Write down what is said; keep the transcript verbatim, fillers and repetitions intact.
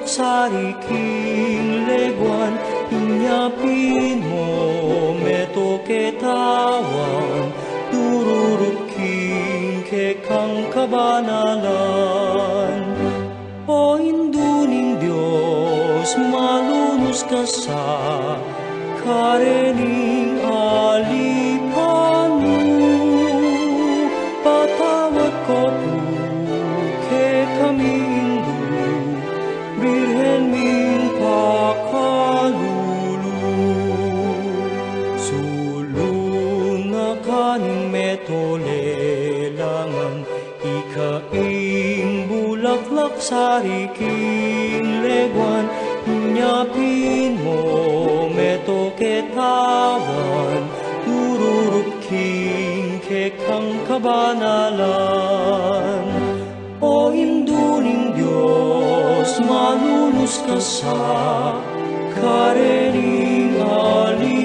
sari king leguan, inya pin mo meto ketawan, dururup king kekang kabanalan. O Indu ning Dios, malunus ka sa karening alipan mu, patawad ko pu kekami Indu, Birhen ming pakalulu. Sulun na ka ning meto lelangan, ika ing bulaklak sari king leguan, inya pin mo meto ketawan, dururup king kekang kabanalan. O Indu ning Dios, malunus ka sa karening ali